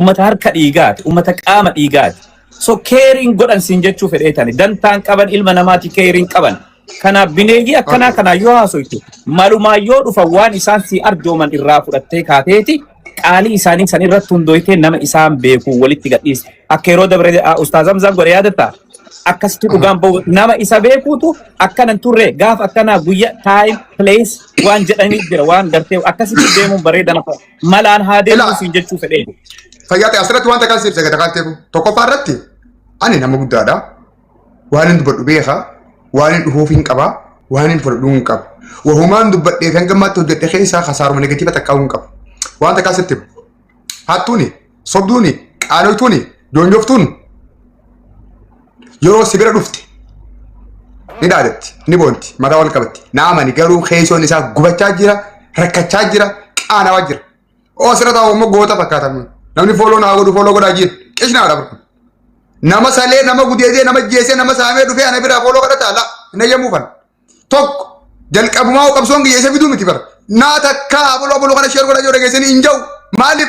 Ummata harka dhiigaati, ummata qaama dhiigaati. So caring godhan siin jechuu fedheetani. Dantaan qaban ilma namaati caring qaban. Kanaaf bineeyyii akkanaa kanaa yoo haasoytu malumaa yoo dhufan waan isaan si arjooman irraa fudhattee kaateeti qaalii isaanii san irratti hundooytee nama isaan beeku walitti gadhiiste. Akka yeroo dabre Ustaaz Hamzaan godhe yaadatta? Akkasitti dhugaan bahu nama isa beekuutu akkanan turre gaafa akkanaa guyya time place waan jedhanii jira waan gartee akkasitti deemuun bareeda nafa malaan haa deemuu Ilaa. siin jechuu fedhee. Fayyaa ta'e asirratti wanta kan siif sagada kan ta'eef tokkoffaa irratti ani nama guddaadha. Waan hin dubbadhu beeka. Waan hin dhufuuf hin qaba. Waan hin fudhadhu hin qaba. Wahumaan dubbadhee kan gammaatti hojjedhe keessaa kasaaruma negative takkaa hin qabu. Waan takkaa sitti himu. Hattuuni, sobduuni, qaanoytuuni, joonjoftuun yeroo si bira dhufte ni dhaadatti, ni boonti, mataa wal qabatti. Na amani garuu keessoon isaa gubachaa jira, rakkachaa jira, qaanawaa jira. Oo asirra taa'u immoo goota fakkaata. Namni follow naa godhu follow godhaa jira. Qishnaadha barku. Nama salee, nama gudeedee, nama jeesee, nama saamee dhufee ana biraa follow kadhata la hin ayyamuufan. Tokko jalqabumaa hoo qabsoon kiyya isa fiduu miti bara. Naa takkaa abaloo abaloo kana share godhaa jiru dhageessanii hin jiru. Maaliif?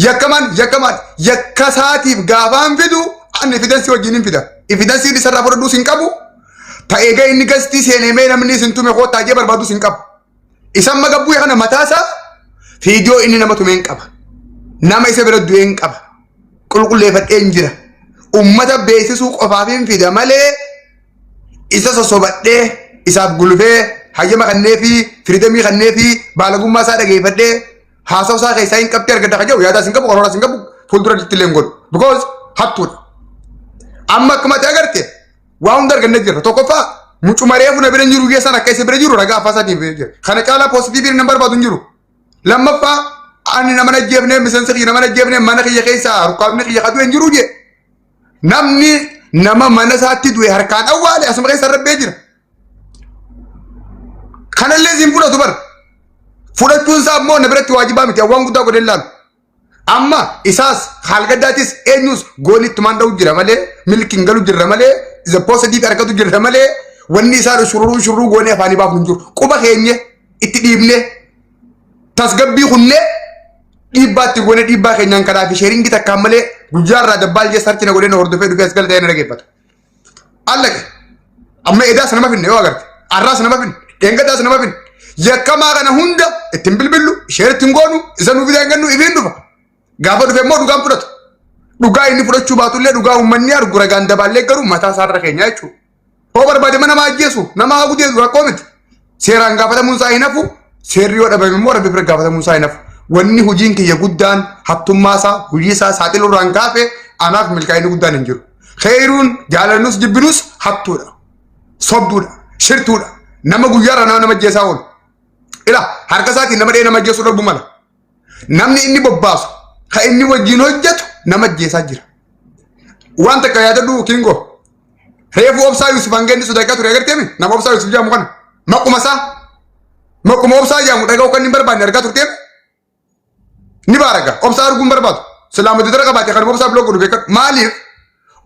Yakkamaan yakkamaan yakka isaatiif gaafaan fidu ani evidence wajjin hin fida. Evidence isarraa fudhadhuus hin qabu. Ta'ee ga'e inni gastii seenee mee namni isin tume koottaa jee barbaadus hin qabu. Isan magabbuu kana mataasaa viidiyoo inni nama tumeen qaba. Nama isa bira du'een qaba. Qulqulleeffadheen jira. Ummata beeksisuu qofaaf hin fida malee isa sossobadhee isaaf gulufee hayyama kannee fi freedom kannee fi baalagummaa isaa dhageeffadhee haasawa isaa keessaa hin qabxee argadha kan jedhu yaadaas hin qabu, qorooraas hin qabu, fuuldura itti illee hin godhu. Because hattuudha. Amma akkuma ati agarte waa hunda argannee jirra. Tokkoffaa mucuma reefu na bira hin jiru geessan akka isa bira jiru ragaa afaan isaatiin bira jira. Kana caalaa positive nama barbaadu hin jiru. Lammaffaa ani nama ajjeefne, miseensa kiyya nama ajjeefne, mana kiyya keessaa rukkaafni kiyya kaduu hin jiru jee. Namni nama mana isaatti du'e harkaan awwaale asuma keessa rabbee jira. Kanallee siin fudhatu bara. Fudhachuun isaa immoo na biratti waajibaa miti, waan guddaa godhee ilaalu. Amma isaas haalgaddaatis eenyus goolii ittumaan dha'u jira malee, milkiin galu jirra malee, isa positive argatu jirra malee, wanni isaan shururuu shururuu goonee afaanii baafnu hin jiru. Quba keenya itti dhiibnee tasgabbii kunnee dhiibbaa itti goonee dhiibbaa keenyaan kanaa fi sharing takkaan malee guyyaa irraa dabbaal jee search na godhee na hordofee dhufee as galatee na dhageeffata. Allaqe. Amma edaas nama finne yoo agarte. Arraas nama finne. Dheengaddaas nama finne. Yakkamaa kana hunda ittiin bilbillu, share ittiin goonu, isa nuuf fidaa hin kennu, ifiin dhufa. Gaafa dhufe immoo dhugaan fudhatu. Dhugaa inni fudhachuu baatullee dhugaa uummanni argu ragaan dabaallee garuu mataa isaarra keenya jechuudha. Hoo barbaade mana nama ajjeesu, nama haa gudeedu, rakkoo miti. Seeraan gaafatamuun isaa hin hafu, seerri yoo dhabame immoo rabbi bira gaafatamuun isaa hin hafu. Wanni hojiin kiyya guddaan hattummaa isaa, hojii isaa saaxiluu irraan kaafe anaaf milkaa'inni guddaan hin jiru. Kheyruun jaalannus jibbinus hattuudha. Sobduudha. Shirtuudha. Nama guyyaarra nama nama ajjeesaa oolu. Ila harka isaatiin nama dhee nama ajjeesuu dhabuu mala. Namni inni bobbaasu, kan inni wajjin hojjetu nama ajjeesaa jira. Waan takka yaadadhu Kingo. Reefu Obsaa Yusuf hanga inni sodaachaa ture agarteemi? Nama Obsaa Yusuf jedhamu kana. Maquma isaa. Maquma Obsaa jedhamu dhaga'uu kan hin barbaanne argaa turteemi? Ni baaraga. Obsaa arguu hin barbaadu. Silaa muddatara qabaate kan Obsaa block godhu beekadhu. Maaliif?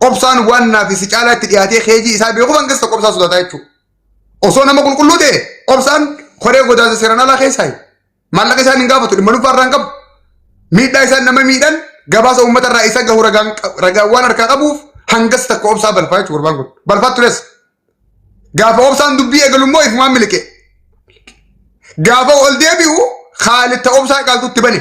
Obsaan waan naaf si caalaa itti dhiyaatee keejii isaa beekuuf hangas tokko Obsaa sodaataa jechuudha. Osoo nama qulqulluu ta'e Obsaan koree godaansa seeraan alaa keessaa maallaqa isaan hin gaafatu, dhimma dhuunfaa irraa hin qabu. Miidhaa isaan nama miidhan gabaasa uummata irraa isa gahu ragaan waan harkaa qabuuf hangas takka Obsaa balfaa jechuudha gurbaan kun. Balfaa tures. Gaafa Obsaan dubbii eegalu immoo ifumaan miliqe. Gaafa ol deebi'u Khaalitta Obsaa qaaltutti bane.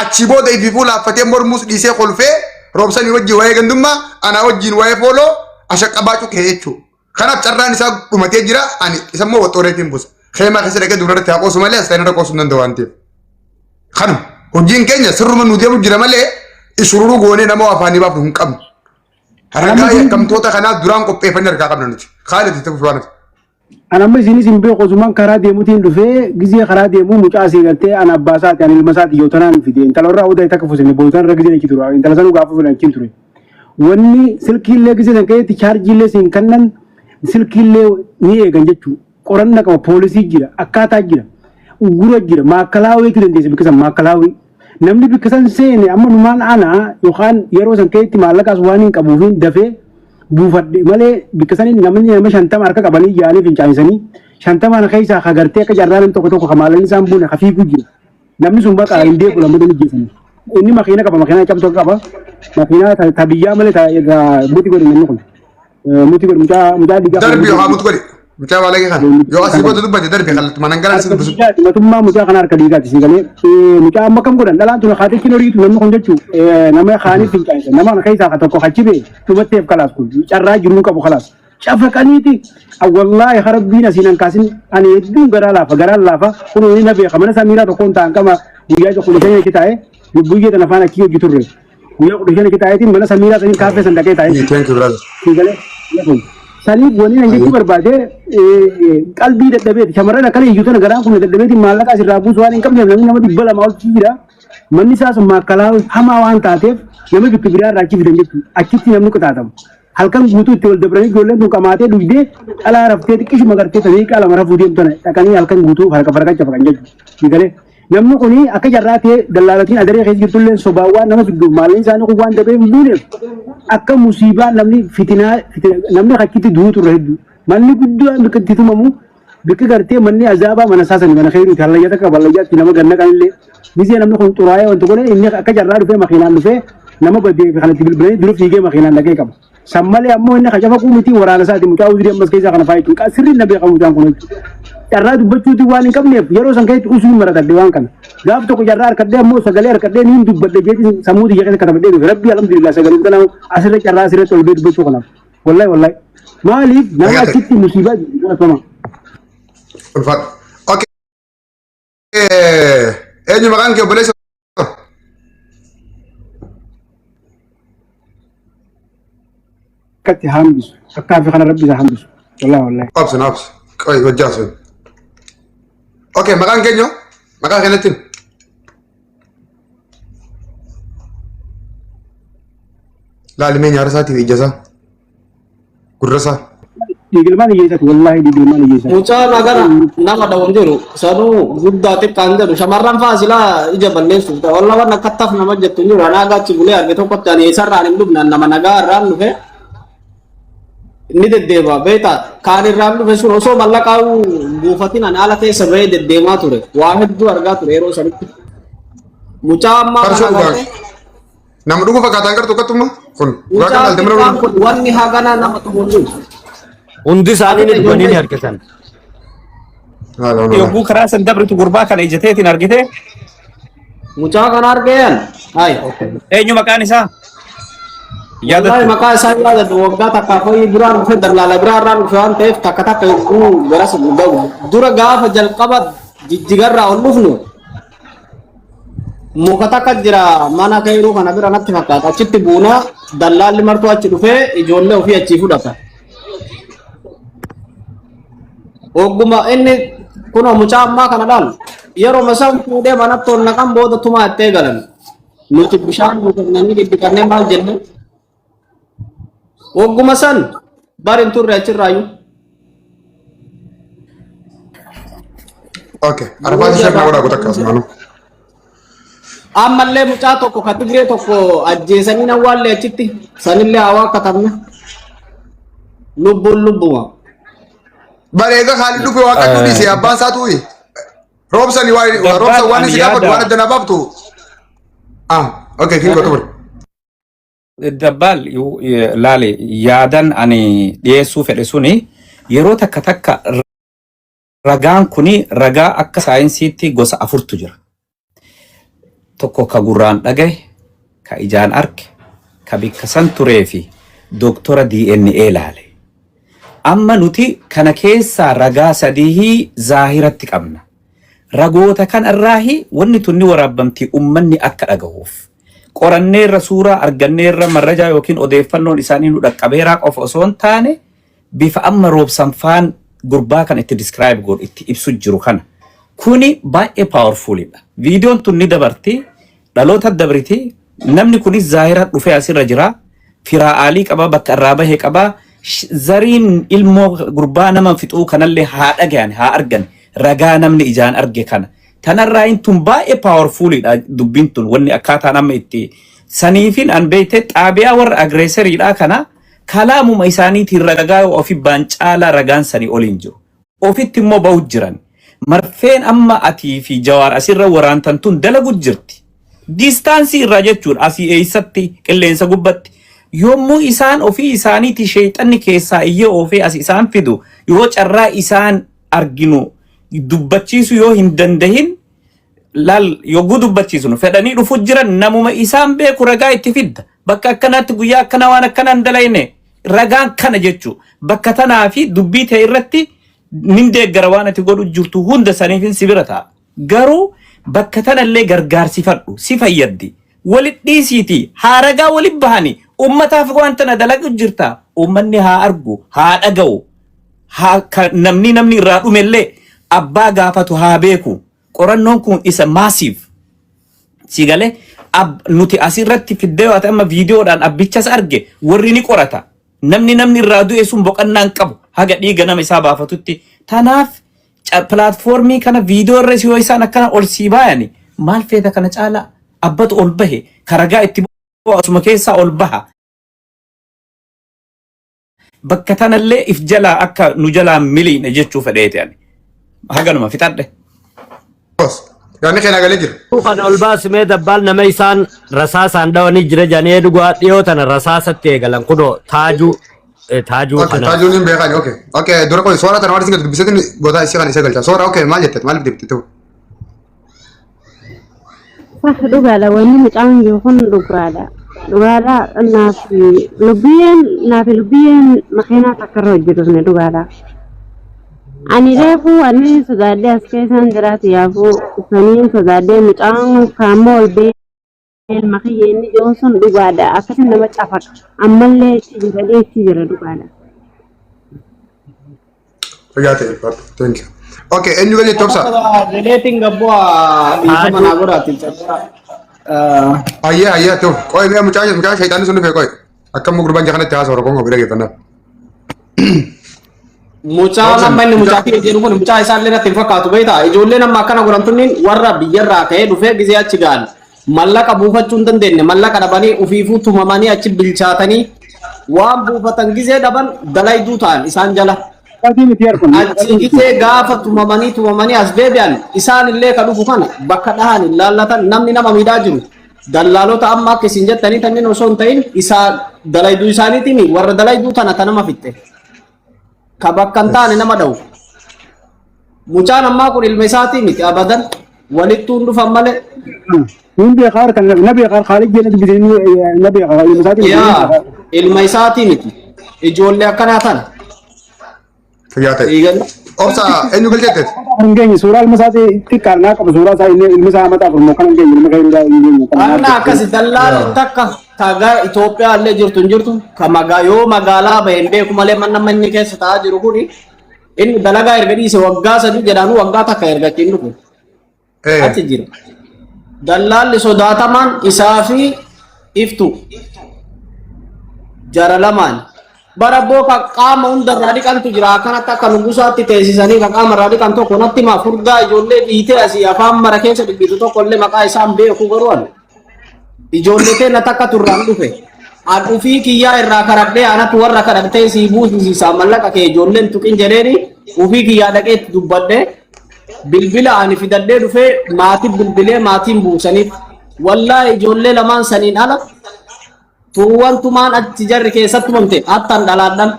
Achi booda ififuu laaffatee mormuus dhiisee kolfee roobsanii wajjin waa'ee gandummaa anaa wajjin waa'ee follow ashaqqabaa cuqee jechuudha. Kanaaf carraan isaa dhumatee jira, ani isa immoo waxxooreetiin buusa. Keemaa keessa dhaqee dubarratti haa qoosu malee as ta'in irra qoosuu hin danda'u waan ta'eef. Kanuma hojiin keenya sirruma nu deemu jira malee isururuu goonee nama afaanii baafnu hin qabnu. Ragaa yakkamtoota kanaa duraan qopheeffannee harkaa qabna nuti. Kaalid itti fufuu waan An amma isinis hin beeku, osumaan karaa deemuutiin dhufee gizee karaa deemuu mucaa asii galtee an abbaa isaati, an ilma isaati yoo tanaan fide intala irraa odaa takka fusine bootan irra gizee achi ture intala sanuu gaafa fudhan achiin ture. Wanni silkiillee gizee san keessatti chaarjiillee siin kannan silkiillee ni eegan jechuudha. Qoranna qaba, poolisii jira, akkaataa jira, uggura jira, maakalaawii jechuu dandeessa bikka san maakalaawii. Namni bikka san seene amma numaan ana yookaan yeroo san keessatti maallaqaas waan hin qabuufiin dafee buufadhe malee bikka saniin namni nama 50 harka qabanii yaa'anii fincaanisanii 50 kana keessaa ka gartee akka carraa namni tokko tokko ka maallaqni isaan buune ka fiiguu jira. Namni sun baqa hin beeku, lammata ni jeesanii. Inni makiina qaba, makiinaa cabsoo qaba. Makiinaa ta biyyaa malee ta irraa muti godhe namni kun. Muti godhe mucaa mucaa dhiigaa kana Darbi muti yookaan godhe. mutu godhi. Mucaa baalagee kana. Yoo asii booda dubbate darbi kallattumaan hangalaan si Harka dubbisu. dhiigaati matummaa mucaa kana harka dhiigaati si galee. Mucaa amma kam godhan dhalaan tun haatechi horiitu namni kun jechuu nama kaaniif fincaanisa nama kana keessaa ka tokko achi bee dhumatteef kalaas kun carraa jiruu qabu kalaas. Cafaqaniiti wallaahi harabbiin asiin an kaasin ani hedduun garaa laafa garaan laafa kun inni na beeka mana samiiraa tokkoon ta'an qama guyyaa 15 achi taa'e lubbuyyee tana faana achii hojii turre guyyaa 15 achi taa'eetiin mana samiiraa saniin kaaffee san dhaqee taa'e. Thank you, brother. Siigalee kun saniif wani nan jechuu barbaade qalbii dadhabeeti shamarran akkana iyyuu tana garaan kun dadhabeeti maallaqa asirraa buusu waan hin qabneef namni nama 200 ol jira manni isaa sun maakkalaa hamaa waan taateef nama bikka biraa irraa achi fidan jechuudha achitti namni qixaatamu. Halkan guutuu itti wal dabranii ijoolleen tun qamaatee dhugdee dhalaa raftee xiqqishuma gartee daqiiqaa 2 rafuu deemtu tana dhaqanii halkan guutuu farqa farqacha faqan jechuudha. Siigalee namni kuni akka carraa ta'ee dallaalatiin adaree keessa jirtullee sobaan waan nama fidduuf maallaqni isaanii kun waan dabee hin buuneef akka musiibaa namni fitinaa namni achitti du'uu turre hedduu. Manni guddaan bakka itti tumamu bakka gartee manni azaabaa mana isaa sani mana keeruuti hallayyaa takka hallayyaatti nama ganna kanillee gisee namni kun xuraa'ee wanti kun inni akka carraa dhufee makiinaan dhufee nama badee fi kanatti bilbilanii dura fiigee makiinaan dhaqee qaba. San malee ammoo inni kacafa miti waraana isaati mucaa uzirii ammas keessaa kana faa jechuudha. Sirriin na beekamu mucaan kun jechuudha. Carraa dubbachuutiin waan hin qabneef yeroo san keessatti usuu maratadhe waan kana. Gaaf tokko carraa harkadhee ammoo sagalee harkadhee niin dubbadhe jeetiin sammuu xiyya keessa katabadhee dhufe. Rabbi alhamdulillah sagalee kana asirra carraa asirratti ol bee dubbachuu kanaaf. Wallahi wallahi. Maaliif nama Fayyaa ta'e. achitti musiibaa jiru. Ulfaadhu. Okay. Eenyu maqaan kee obboleessa? Akkatti hambisu. Akkaa fi kana rabbi isa hambisu. Wallahi wallahi. Obsi na obsi. Qoy hojjaa sun. Okay, maqaan keenyu? Maqaa keenyatti. Laali mee nyaara isaatiif ija isaa. Gurra isaa. Dhiigilmaan hiyyeessati wallahi dhiigilmaan hiyyeessati. Mucaa nagana nama dhawun jiru sanuu guddaa xiqqaan jedhu shamarran fa'aa silaa ija balleessuuf ta'e wallah waan akka taf nama jettu hin jiru anaa gaachi bulee arge tokkotti ani isarraan hin dhufne nama nagaa irraan dhufe ni deddeema beektaa kaan irraan dhufe sun osoo mallaqaa buufatin ani ala keessa bahee deddeemaa ture waa hedduu argaa ture yeroo sanitti mucaa ammaa Farsoo kana dhugaa. agartee Nama dhugu fakkaataan gartuu akkatuma kun dhugaa kan mucaa dhaalte mana xiqqaan dhugu. kun wanni hagana nama tumu hin jiru. Hundi isaanii ni dhuganii ni argatan. Haala haala. Yogguu karaa san dabritu gurbaa kana ija teetiin argite Mucaa kana argeen hayi. Eenyu maqaan isaa? Wallahi Yaadattu. maqaa isaa hin yaadadhu waggaa takkaa fayyii biraan dhufe dallaala biraa irraa dhufe waan ta'eef takka takka yogguu garas ga'u dura gaafa jalqaba jijjigarraa ol dhufnu muka takka jira mana keeruu kana bira natti fakkaata achitti buunaa dallaalli martuu achi dhufee ijoollee ofii achii fudhata. Ogguma inni kunoo mucaa ammaa kana dhaal yeroo isaan fuudhee manatti ol naqan booda tumaa itti eegalan. Nuti bishaan nu kennanii dhidhiqannee maal jenne ogguma san bari hin turre achirraayyuu. Okay. Arfaa ishee na godhaa goota akkasumas. Ammallee mucaa tokko ka Tigree tokko ajjeesanii nan waallee achitti sanillee hawaa katabne lubbuun lubbuma. Bareega haalli dhufe waan qaqquu dhiise abbaan isaa tuuyi. Roobsani waan Gabbaan roobsan waan ani si gaafatu yaada. waan adda na baaftu. Ah, okay, kin goota bari. Dabbaal laale yaadan ani dhiyeessuu fedhe suni yeroo takka takka ragaan kuni ragaa akka saayinsiitti gosa afurtu jira. Tokko ka gurraan dhagahe, ka ijaan arke, ka bikka san turee fi doktora DNA laale. Amma nuti kana keessaa ragaa sadihii zaahiratti qabna. Ragoota kana irraahi wanni tun ni waraabbamti ummanni akka dhagahuuf. Qoranneerra suuraa arganneerra marrajaa yookiin odeeffannoon isaanii nu dhaqqabeeraa qofa osoo hin taane bifa amma roobsan faan gurbaa kan itti describe godhu itti ibsu jiru kana. Kuni baay'ee powerfulidha. Viidiyoon tun ni dabarti, dhaloota dabriti, namni kunis zaahira dhufee asirra jira. Firaa aalii qaba, bakka irraa bahe qaba. Zariin ilmoo gurbaa nama fixuu kanallee haa dhagayan, haa argan. Ragaa namni ijaan arge kana. Tanarraa in tun baay'ee powerfulidha dubbiin tun wanni akkaataan amma itti saniifin an beekte xaabiyaa warra agreeseriidhaa kana kalaamuma isaaniitiin ragaa yoo ofi baan caalaa ragaan sanii oliin jiru. Ofitti immoo bahu jiran. Marfeen amma atii fi Jawaar asirra waraantan tun dalagu jirti. Distance irraa jechuudha asii eessatti qilleensa gubbatti. Yommuu isaan ofii isaaniiti sheexanni keessaa iyyee oofee as isaan fidu yoo carraa isaan arginu dubbachiisu yoo hin dandahin laal yogguu dubbachiisnu fedhanii dhufu jiran namuma isaan beeku ragaa itti fidda. Bakka akkanaatti guyyaa akkana waan akkana hin dalayne ragaan kana jechuu bakka tanaa fi dubbii ta'e irratti nin deeggara waan ati godhu jirtu hunda saniifin si bira ta'a. Garuu bakka tanallee gargaarsifadhu si fayyaddi. Walit dhiisiiti haa ragaa walit bahani ummataaf waan tana dalagu jirta ummanni haa argu haa dhaga'u haa ka namni namni irraa dhumellee abbaa gaafatu haa beeku. Qorannoon kun isa massive. Si galee nuti asirratti fiddee yoo ati amma viidiyoodhaan abbichas arge warri ni qorata. Namni namni irraa du'e sun boqonnaa hin qabu haga dhiiga nama isaa baafatutti. Tanaaf platform kana viidiyoo irra yoo isaan akkana ol sii baayani maal feeta kana caalaa abbatu ol bahe karagaa itti bu'u asuma keessaa ol baha. Bakka tanallee if jalaa akka nu jalaa miliine jechuu fedheeti ani. Haganuma fixadhe. Boss. Yaadni keenyaa galee jira. Kan ol baasimee dabbaal nama isaan rasaasaan dhawanii jira jedhanii dhugaa dhiyoo tana rasaasatti eegalan kunoo taajuu taajuu Okay, kana. taajuun hin beekani. Okay. Okay, dura qoy soora tana waan isin dubbisetin goota isii kan isa galcha. Soora okay maal jette maaliif deebite ta'u? Sah dhugaadha wanni mucaan jiru kun dhugaadha. Dhugaadha naaf lubbiyeen naaf lubbiyeen makiinaa takka irra hojjetu dhugaadha. Ani reefu ani sodaadhee as keessaan jiraatu yaafuu saniin sodaadhee mucaan kaammoo ol ba'ee ilma kiyya inni jiru sun dhugaadha. Akkasii nama cafaqa. Ammallee itti jira itti jira dhugaadha. Fayyaa ta'e ulfaadhu. Thank you. Okay, eenyu galii tobsa? Reetiin gabboo dhiifama naa godhaati. Ayyee ayyee ta'u. Qoy mi'a mucaa mucaa shayxaanni sun dhufe qoy. Akkam gurbaan jakanatti haasawaa Oromoo bira geeffannaa. Mucaa nama inni mucaa kiyya jedhu kun mucaa isaallee natti hin fakkaatu beektaa. Ijoolleen amma akkana godhan tunniin warra biyyarraa ka'ee dhufee gizee achi ga'an mallaqa buufachuu hin dandeenye mallaqa dhabanii ufiifuu tumamanii achi bilchaatanii waan buufatan gizee dhaban dalayduu ta'an isaan jala. Dhugaatii miti harkun. Achi gizee gaafa tumamanii tumamanii as deebi'an isaan illee ka dhufu kana bakka dhahan hin laallatan namni nama miidhaa jiru. Dallaalota amma akka isin jettanii kanneen osoo hin ta'in isaa dalayduu isaaniitiin warra dalayduu tana ta nama fixxe. Ka bakka hin taane nama dha'u. Mucaan ammaa kun ilma isaatii miti abadan walittuu hin dhufan malee. Niin beekaa harkan na beekaa Khaalid jee na dubbisee na beekaa ilma isaatii miti. Yaa ilma isaatii miti. Ijoollee akkanaa tana. Fayyaa ta'e. Eeganna. Obsa eenyu galcheetteet? Hin geenye suuraa ilma isaatii xiqqaan naa qaba suuraa isaa inni ilmi isaa mataa afur kan hin geenye ilma kee hin geenye. Anna akkasi dallaalli takka tagaa Itoophiyaa illee jirtu hin jirtu ka magaa yoo magaalaa bahe hin beeku malee manna manni keessa taa'aa jiru kuni inni dalagaa erga dhiise waggaa 3 jedhaanu waggaa takka erga achiin dhufe achi jira. Dallaalli sodaatamaan isaa fi iftu jara lamaan. Bara boo ka qaama hundarraa dhiqantu jira akkanatti akka nugusaatti teessisanii ka qaama irraa dhiqan tokko natti himaa furdaa ijoollee dhiitee asii afaan mara keessa dhibbitu tokko illee maqaa isaan beeku garuu ani. Ijoollee teenna takka turraan dhufe. An ufii kiyyaa irraa karadhee anatu warra kadhatee sii buusisiisa mallaqa kee ijoolleen tuqin jedheeni ufii kiyyaa dhaqee itti dubbadhee bilbila ani fidadhee dhufee maatii bilbilee maatiin buusaniif. Wallaahi ijoollee lamaan saniin ala tuuwwan tumaan achi jarri keessatti tumamte hattan dhalaadhan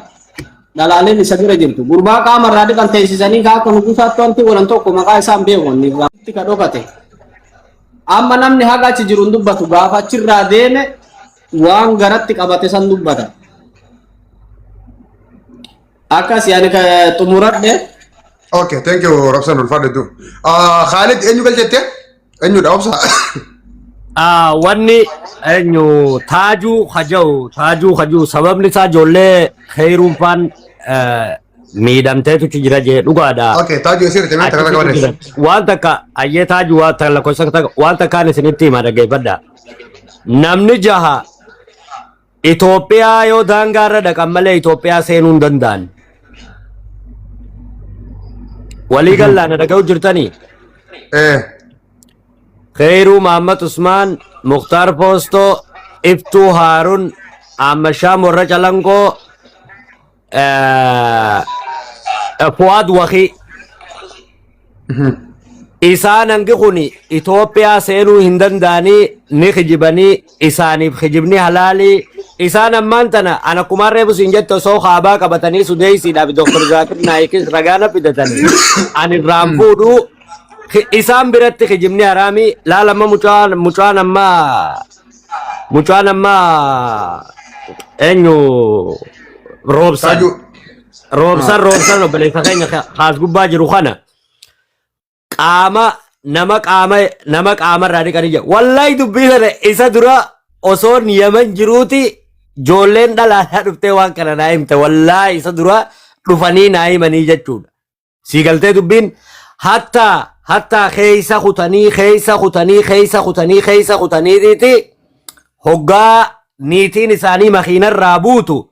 dhalaaleen isa bira jirtu. Gurbaa qaama irraa dhiqan teessisanii kaa akka nugusaatti wanti godhan tokko maqaa isaan beeku inni irraa ka dhokate. Amma namni haga achi jiru hin dubbatu gaafa achirraa deeme waan garatti qabate san dubbata. Akkas yaani ka xumuradhe. Okay, thank you Robson ulfaadhu hedduu. Khalid eenyu galchette? Eenyudha obsa? Wanni eenyu taajuu haja'u taajuu hajuu sababni isaa ijoollee kheyruun faan miidhamteetu jira jee dhugaadha. Okay, taajuu isii irratti takka takka barreessa. Waan takka ayyee taajuu waan takka lakkoofsa takka waan takkaan isinitti hima dhaggeeffadha. Namni jaha Itoophiyaa yoo daangaa irra dhaqan malee Itoophiyaa seenuu hin danda'an. Walii gallaana dhaga'u jirtanii? Eh, Kheyruu Mahammad Usmaan, Muktaar Poostoo, Iftuu Haarun, Ahmad Warra Calanqoo, Fuwaad Wakii. Isaan hangi kun Itoophiyaa seenuu hin danda'anii, ni kijibanii, isaaniif kijibni halaalii. Isaan ammaan tana ana akkuma reefu siin jette osoo kaabaa qabatanii Sudeesiidhaaf Dr. Zaakir Naayikis ragaa na fidatanii ani irraan fuudhuu. Isaan biratti kijibni haraamii. Laala, amma mucaan amma eenyu, Roobsan. Taajuu. Roobsan, Roobsan obboleessa keenya kaas gubbaa jiru kana qaama nama qaama nama qaama irraa dhiqanii jira. Wallahi, dubbii sana isa dura osoon Yaman jiruuti ijoolleen dhalaadhaa dhuftee waan kana naa himte. Wallahi, isa dura dhufanii naa himanii jechuudha. Sii galtee dubbiin? Hattaa keessa kutanii, keessa kutanii, keessa kutanii, keessa kutaniitiiti hoggaa niitiin isaanii makiinarraa buutu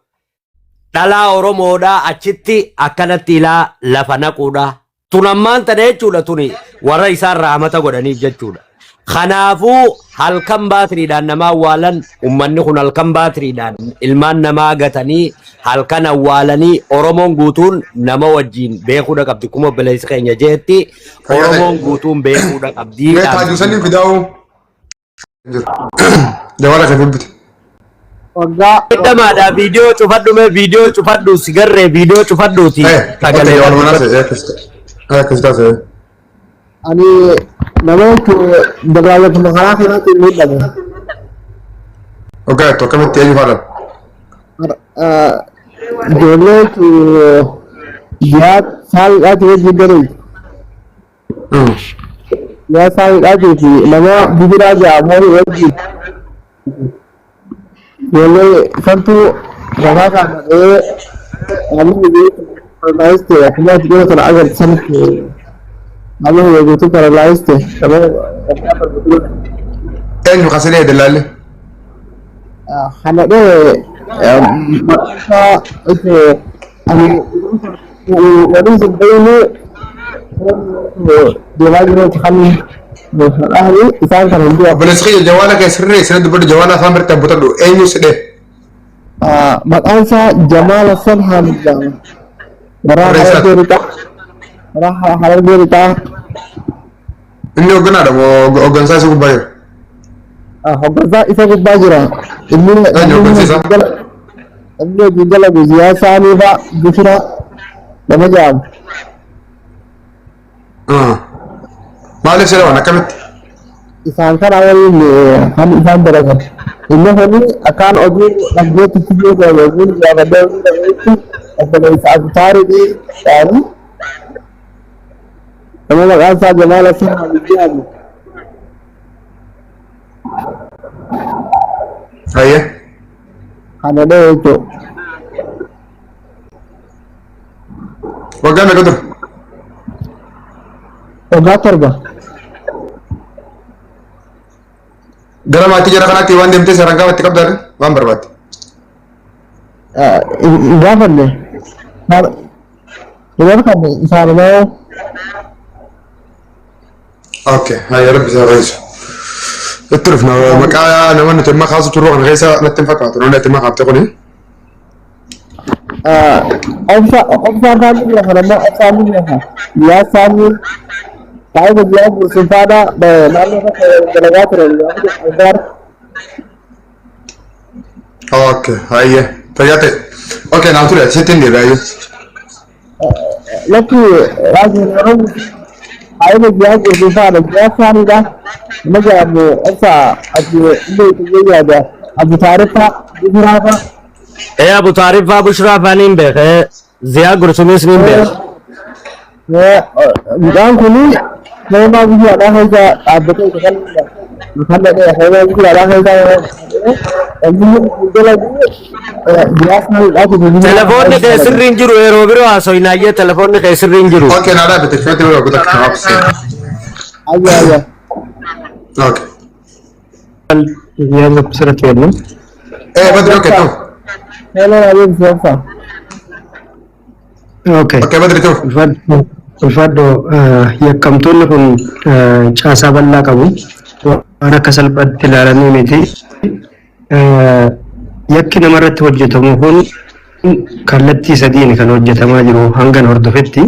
dhalaa Oromoodhaa achitti akkanatti ilaa lafa naquudha. Tun ammaan tana jechuudha, tuni warra isaan raamata godhaniif jechuudha. Kanaafuu halkan baatiriidhaan nama awwaalan. Ummanni kun halkan baatiriidhaan ilmaan namaa gatanii halkan awwaalanii. Oromoon guutuun nama wajjin beekuudha qabdi. Kuma obboleessi keenya jeetti Oromoon guutuun beekuudha qabdi. Mee taajuu saniin fidaa'u. Jiru. Jawara kan dubbite. Waggaa Hidhamaadha, viidiyoo cufadhu, mee viidiyoo cufadhu, sigarree viidiyoo cufadhuuti. Eh, Sagalee okay, walumaa nase, akkas taasise. Ani nama jechuun dagaagatuma karaa kanaatiin miidhame. Okay, to akkamitti, eenyu faadha? Ijoollee jechuun jiyaa saayidhaati wajjin galee jiyaa saayidhaatii fi nama bibiraa jedhamu wajjin ijoollee santuu gabaa kana dhahee namni paralyze ta'e, akkuma ati dhiyoo kana agarte sanitti namni guutuu paralyze ta'e nama. Eenyu kasilee dallaalle? Kana dhee maqaan isaa ani waliin hin beekne deemaa jiruuti kan dhahanii isaan kan hin du'a. Obboleessi kiyya, jawaala kee sirrii sirrii dubbadhu, jawaala afaan biratti abbutadhu. Eenyu si dhee? Maqaan isaa Jamaal Hassan Haamid jedhama. Karaa Barreessaa. Harargee Lixaa. Karaa Harargee Lixaa. Inni hoogganaadha moo hooggansaa isa gubbaa jira? Hoggansaa isa gubbaa jira. Inni Eenyu hoggansiisa? Inni hojii dalagu Ziyaa Saanii fa'a Bishira nama jedhamu. Maaliif si dhawan, akkamitti? Isaan kana waliin kan isaan dalagan. Inni kuni akkaan oduu dhaggeettitti beekamu yookiin gaafadhee oduu dhageetti obboleessa Abutaarii ta'anii nama maqaan isaa Jamaal Hassan Haamid jedhamu. Hayyee. Kana dhee jechuudha. Waggaa meeqa ture? Waggaa 7. Gara maatii jara kanaatti waan deemtee seeraan gaafatti qabdaa waan barbaadde? Hin gaafanne. Hin gaafanne isaanumaa. Okay, hayya, rabbi isaa fayyisu. Itti dhufna, maqaa nama nuti amma kaasu turre kana keessa natti hin fakkaatu. Namni ati amma kaafte kuni. Obsa obsaan saanii jira kan ammoo obsaan ni jira. Yaa saanii taa'ee guyyaa guutuufaadha naannoo tokko dalagaa ture guyyaa. Okay, hayya. Fayyaa ta'e. Okay, naaf ture, sitti hin deebi'aa. Lakki, raajii yeroo taa'ee guyyaa guutuufaadha guyyaa saaniidha. Nama jedhamu obsa ati illee itti yaada Abu Taariffaa Bifiraafaa. Ee, Abu Taariffaa Bushraa faa niin beeka. Ziyaa Gursumis niin beeka. Mucaan kun hoomaa biyyaadhaa keessa dhaabbatee isa kan kan dhaqee hoomaa biyyaadhaa keessa inni dalagu guyyaa saaniidhaati. Telefoonni kee sirriin jiru, yeroo biroo haasofnaayyee, telefoonni kee sirriin jiru. Okay, naa dhaabbate. Fiyootti biroo kutaa kan obse. Ayya ayya. Okay. Yaada tokko sirratti kennu. Eh, Badri, okay, ta'u. Hello, adeemsi obsa. Okay. Okay, Badri, ta'u. Ulfaadho, yakkamtoonni kun caasaa bal'aa qabu. Waan akka salphaatti ilaalamee miti. Yakki namarratti hojjetamu kun kallattii sadiin kan hojjetamaa jiru hangan hordofetti.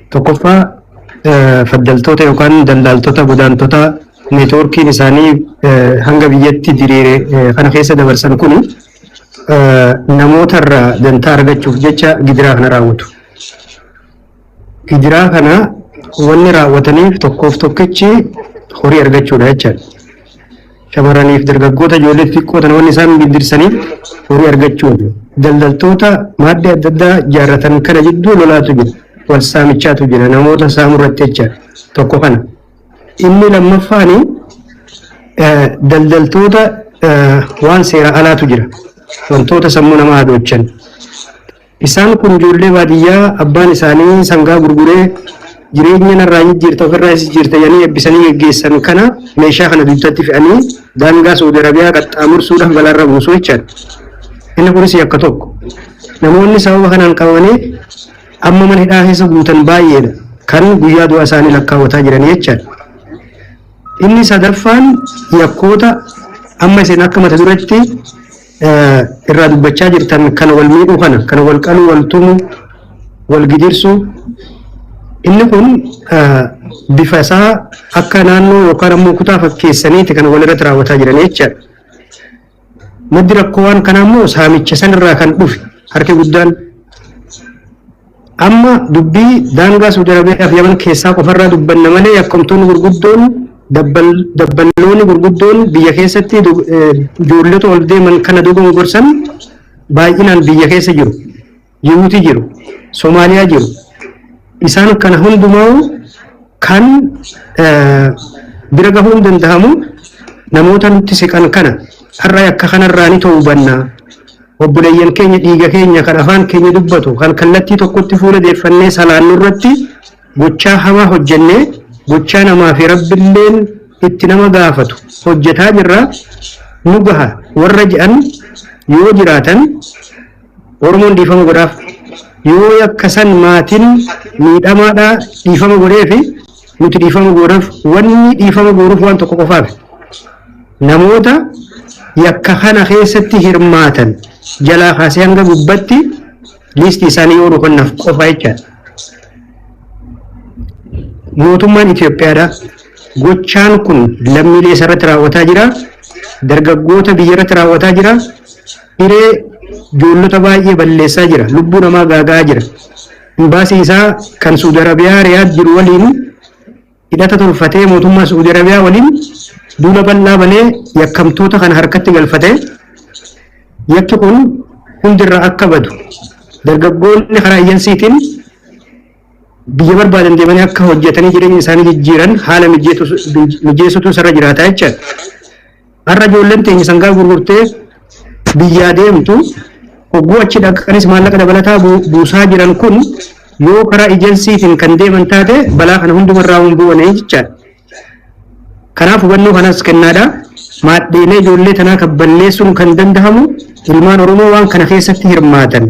Tokkoffaa Faddaltoota yookaan daldaaltota godaantota neetwoorkiin isaanii hanga biyyatti diriire kana keessa dabarsan kun namoota irraa dantaa argachuuf jecha gidiraa kana raawwatu. Gidiraa kana wanni raawwataniif tokkoof tokkichi horii argachuudha jechaadha. Shamarraniif dargaggoota ijoollee xixiqqoo tana wanni isaan giddirsaniif horii argachuuf. Daldaltoota maaddii adda addaa ijaarratan kana jidduu lolaatu jira. Wal saamichaatu jira namoota saamuu irratti jechaadha. Tokko kana. Inni lammaffaani daldaltoota waan seera alaatu jira. Wantoota sammuu namaa hadoochan. Isaan kun ijoollee baadiyyaa abbaan isaanii sangaa gurguree jireenya narraa jijjiirta, ofirraa jijjiirta jedhanii eebbisanii geggeessan kana meeshaa kana dugdatti fe'anii daangaa Saudi Arabiyaa qaxxaamursuudhaaf balaarra buusu jechaadha. Inni kunis yakka tokko. Namoonni sababa kanaan qabamanii amma mana hidhaa keessa guutan baay'eedha. Kan guyyaa du'a isaanii lakkaawwataa jiran jechaadha. Inni sadaffaan yakkoota amma isin akka mata dureetti irraa dubbachaa jirtan kan wal miidhuu kana, kan wal qaluu, wal tumu, wal gidirsu, inni kun bifa isaa akka naannoo yookaan ammoo kutaa fakkeessaniiti kan wal irratti raawwataa jiran jechaadha. Maddi rakkoo waan kanaa immoo saamicha sanirraa kan dhufe harki guddaan. Amma dubbii daangaa Saudi Arabiyaa fi Yaman keessaa qofarraa dubbanna malee yakkamtoonni gurguddoon, dabballoonni gurguddoon biyya keessatti ijoollota ol deeman kana dogongorsan baay'inaan biyya keessa jiru. Jibuutii jiru, Somaaliyaa jiru. Isaan kana hundumaa kan bira gahuun danda'amu namoota nutti siqan kana har'a yakka kanarraa ni toobanna. Obboleeyyan keenya, dhiiga keenya, kan afaan keenya dubbatu, kan kallattii tokkotti fuula deeffannee salaannu irratti gochaa hamaa hojjennee, gochaa namaa fi rabbilleen itti nama gaafatu hojjetaa jirra, nu gaha warra jedhan yoo jiraatan Oromoon dhiifama godhaaf. Yoo yakka san maatiin miidhamaadhaa dhiifama godheefi, nuti dhiifama godhaaf. Wanni dhiifama goonuuf waan tokko qofaaf: namoota yakka kana keessatti hirmaatan jalaa kaasee hanga gubbatti liistii isaanii yoo nu kennaaf qofa jechaadha. Mootummaan Itoophiyaadha. Gochaan kun lammiilee isarratti raawwataa jira. Dargaggoota biyya irratti raawwataa jira. Hiree ijoollota baay'ee balleessaa jira. Lubbuu namaa gaagaa jira. Imbaasii isaa kan Suudi Arabiyaa Riyaad jiru waliin hidhata tolfatee, mootummaa Suudi Arabiyaa waliin duula bal'aa banee, yakkamtoota kana harkatti galfatee, yakki kun hundirraa akka badu, dargaggoonni karaa ejjensiitiin biyya barbaadan deemanii akka hojjetanii jireenya isaanii jijjiiran haala mijeessutu isarra jiraata jechaadha. Har'a ijoolleen teenya sangaa gurgurtee biyyaa deemtu, hogguu achi dhaqanis maallaqa dabalataa buusaa jiran kun yoo karaa ejensiitiin kan deeman taate balaa kana hundumarraa hin bu'anii jechaadha. Kanaaf hubannoo kanas kennaadha. Maadheelee ijoollee tanaa kan balleessuun kan danda'amu ilmaan Oromoo waan kana keessatti hirmaatan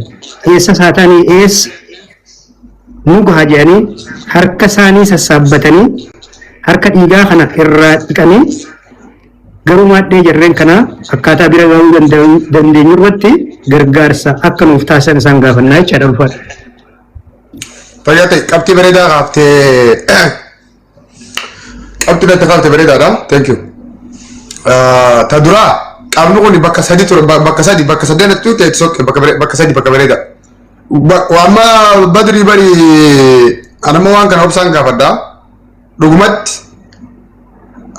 eessa isaa ta'anii eessa nu gaha jedhanii harka isaanii sassaabbatanii, harka dhiigaa kana irraa dhiqanii, garuu maadhee jarreen kanaa akkaataa bira gahuu dandeenyu irratti gargaarsa akka nuuf taasisan isaan gaafannaa jechaadha, ulfaadha. Fayyaa ta'e, qabxii bareedaa kaaftee, qabxii natti kaaftee bareedaadha. Thank you. Ta duraa qaamni kun bakka sadi ture, bakka sadi, bakka sadeen itti ta'e sokke, bakka sadi, bakka bareeda. Amma Badrii bari anamma waan kana obsaan gaafadha. Dhugumatti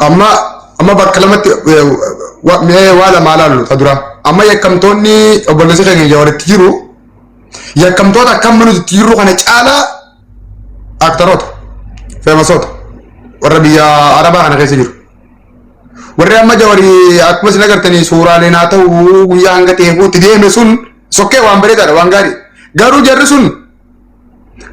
amma bakka lamatti mee waa lamaa laallu. Ta duraa amma yakkamtoonni obboleessa keenya walitti jiru, yakkamtoota akkam nuti itti jirru kana caalaa aktaroota feemasoota warra biyya Arabaa kana keessa jiru. Warri amma Jawarii akkuma isin agartanii suuraaleen haa ta'u guyyaa hanga ta'eefuutti deeme sun sokkee waan bareedaadha, waan gaarii. Garuu jarri sun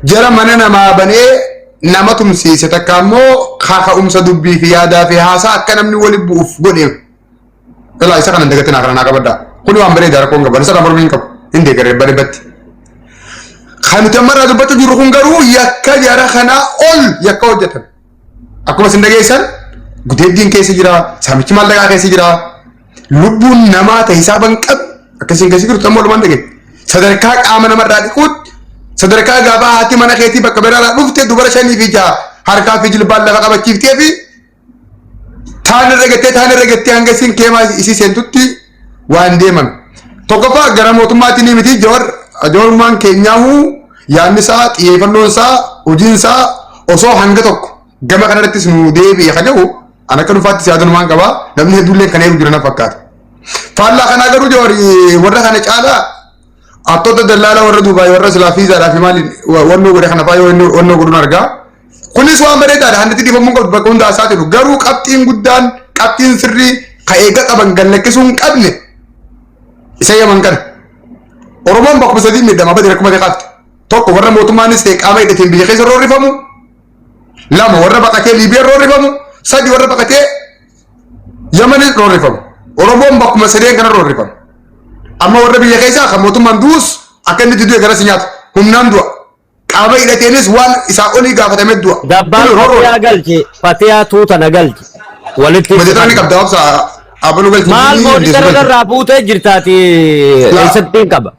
jara mana namaa banee nama tumsiise, takka ammoo kaka'umsa dubbii fi yaadaa fi haasaa akka namni waliin bu'uuf godhe. Ilaa, isa kana hin dagatinaa, kana naa qabaddaa. Kuni waan bareedaa, rakkoon qaban isa mormii hin qabu. Hin deeggaree bareedatti. Kan nuti amma irraa dubbachuu jirru kun garuu yakka jara kanaa ol yakka hojjetan. Akkuma isin dhageessan gudeeddiin keessa jira, saamichi maallaqaa keessa jira, lubbuun namaa ta'e hisaaba hin qabu akkasiin keessa jirtu amma walumaan dhageenya. Sadarkaa qaama namarraa dhiquutti, sadarkaa gaafa haati mana keetii bakka biraarraa dhufte dubara shanii fi jaha Harkaa fi jilbaan lafa qabachiiftee fi taan irra gattee taan irra gattee hanga isiin keemaa isii seentutti waan deemame. Tokkoffaa gara mootummaatti ni miti Jawar Jawarummaan keenyaahu yaadni isaa xiyyeeffannoon isaa hojiin isaa osoo hanga tokko gama kanarrattis nu deebi'e kan jedhu an akka dhuunfaatti siyaasanumaan qaba namni hedduullee kan eegu jira na fakkaata. Faallaa kanaa garuu Jawar warra kana caalaa Attoota dallaala warra Dubaay warra silaa fiizaadhaa fi maaliin wannoo godhe kana fa'aa yoo inni wannoo godhuun argaa. Kunis waan bareedaadha. Handatti dhiifamuu qabdu bakka hunda haasaa jiru. Garuu qabxiin guddaan qabxiin sirrii ka eega qaban gad lakkisuu hin qabne isa yaman kana. Oromoon bakkuma sadii miidhama badii akkuma ta'e Tokko warra mootummaanis ta'e qaama hidhateen biyya keessa roorrifamu. Lama warra baqatee Liibiyaa roorrifamu. Sadi warra baqatee Yamanis roorrifamu. Oromoon bakkuma sadeen kana roorrifamu. Amma warra biyya keessaa kan mootummaan du'us akka inni itti du'e garas nyaatu. Humnaan du'a. Qaama hidhateenis waan isaa olii gaafatamee du'a. Gabbaan Kun roorroodha. fatiyaa galche fatiyaa tuuta na galche walitti Majeetara ni qabda obsa abaluu galchi. maal mooditara irraa buutee jirtaati Laa. eessatti hin qaba.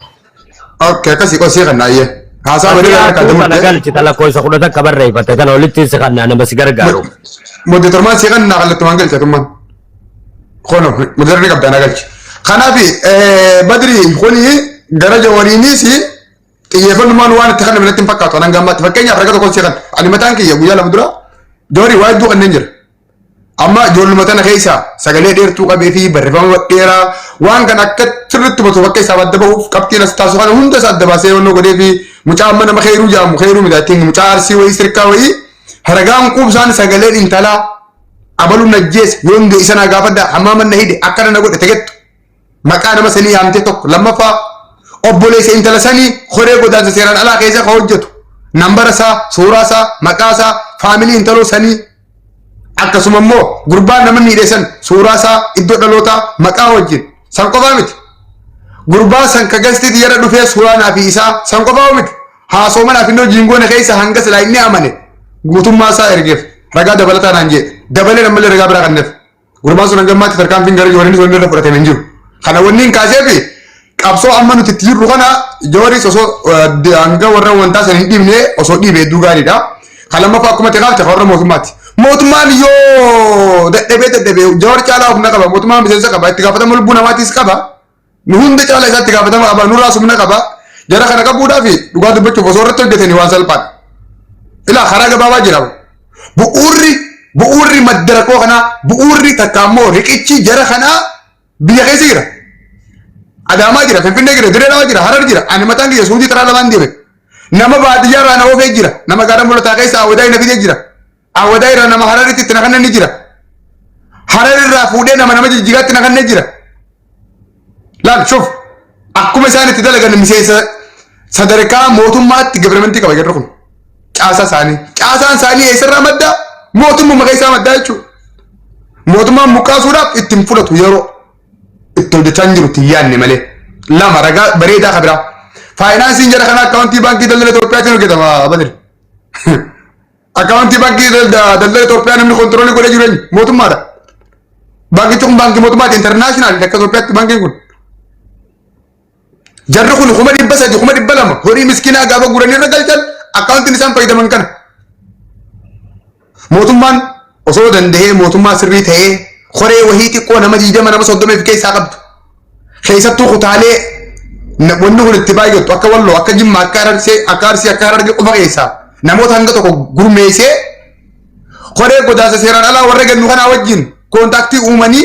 Okay, akkasii qosii kan naayyee. Haasaa bareedaa Fatiyaa akka tuuta na adda galche talakkoofsa 11 barreeffate kana walitti si kannaa nama si gargaaru. Moderatormaan si kannaa kallattumaan galche tummaan. Kono moderatorni qabdaa na galche. Kanaaf Badri kuni gara jawariinis xiyyeeffannummaan waan itti kanname natti hin fakkaatu anan gammaatti. Fakkeenyaaf raga tokko si kan ani mataan kiyya guyyaa 2 dura jawarii waa hedduu kanneen jira. Amma ijoolluma tana keessa sagalee dheertuu qabee fi barreeffama dheeraa waan kana akka sirriitti hubatu bakka isaaf adda bahuuf qabxiin as taasu kana hunda isaa adda baasee wannoo godhee fi mucaa amma nama keeruu jedhamu keeruu midaatiin mucaa arsii wayii sirkaa wayii ragaan quubsaan sagaleen intalaa abaluun ajjeese yoon du'e isa naa gaafadha hammaaman na hidhe akkana na godhe tegettu maqaa nama sanii yaamtee tokko lammaffaa obboleessa intala sanii koree godaansa seeraan alaa keessa ka hojjetu nambara isaa suuraa isaa maqaa isaa faamilii intaloo sanii akkasuma immoo gurbaan nama miidhe san suuraa isaa iddoo dhalootaa maqaa wajjin san qofaa miti gurbaa san ka gastiiti yara dhufee suuraa naa fi isaa san qofaa miti haasoo manaa fi inni hojiin goone keessa hanga silaa inni amane guutummaa isaa ergeef ragaa dabalataa naan jedhe dabalee ammallee ragaa biraa kenneef. Gurbaan sun hanga ammaatti tarkaanfiin gara Jooriinis wanni irra fudhatame hin jiru. Kana wanni hin kaaseefi qabsoo amma nuti itti jirru kana Jooris osoo hanga warra wantaa san hin dhiibne osoo dhiibe hedduu gaariidha. Kan lammaffaa akkuma itti kaafte warra mootummaati. Mootummaan yoo dadhabee dadhabee Joor caalaa humna qaba mootummaan miseensa qaba itti gaafatama lubbuu namaatiis qaba. Nu hunda caalaa isaatti gaafatama qaba nurraa humna qaba. Jara kana qabuudhaaf dhugaa dubbachuuf osoo irratti hojjetanii waan salphaadha. Ilaa karaa gabaabaa jira. Bu'uurri madda rakkoo kanaa bu'uurri takka ammoo riqichi jara kanaa biyya keessa jira. Adaamaa jira, Finfinnee jira, Dirree Dhawaa jira, Harar jira. Ani mataan kiyya Suudii taraa lamaan deeme. Nama baadiyyaa irraa na oofee jira. Nama gaara mul'ataa keessa Awwadaa na fidee jira. Awwadaa irraa nama Hararitti itti na kanne ni jira. Harar irraa fuudhee nama nama Jijjigaatti na kanne jira. Laal shuf akkuma isaan itti dalagan miseensa sadarkaa mootummaatti gabiramentii qaba jarri kun. Caasaa isaanii. Caasaan isaanii eessarraa madda? Mootummuma keessaa maddaa jechuudha. Mootummaan muqqaasuudhaaf itti hin fudhatu yeroo itti hojjechaa hin jiru itti hin yaadne malee. Lama ragaa bareedaa kan biraa. Faayinaansiin jara kana akkaawuntii baankii daldala Itoophiyaatiin hojjetama Badri. Akkaawuntii baankii daldala Itoophiyaa namni kontiroolii godhee jiru eenyu? Mootummaadha. Baankichi kun baankii mootummaati international akka Itoophiyaatti baankiin kun. Jarri kun 300,000 200,000 horii miskinaa gaafa guuranii irra galchan akkaawuntiin isaan fayyadaman kana. Mootummaan osoo danda'ee mootummaa sirrii ta'ee koree wahii xiqqoo nama 20 nama 30 of keessaa qabdu. Keessattuu kutaalee wanni kun itti baay'attu akka Walloo, akka Jimmaa, akka Arsii, akka Arsii, akka Harargee qofa keessaa namoota hanga tokko gurmeessee koree godaansa seeraan alaa warra gannu kanaa wajjin koontaaktii uumanii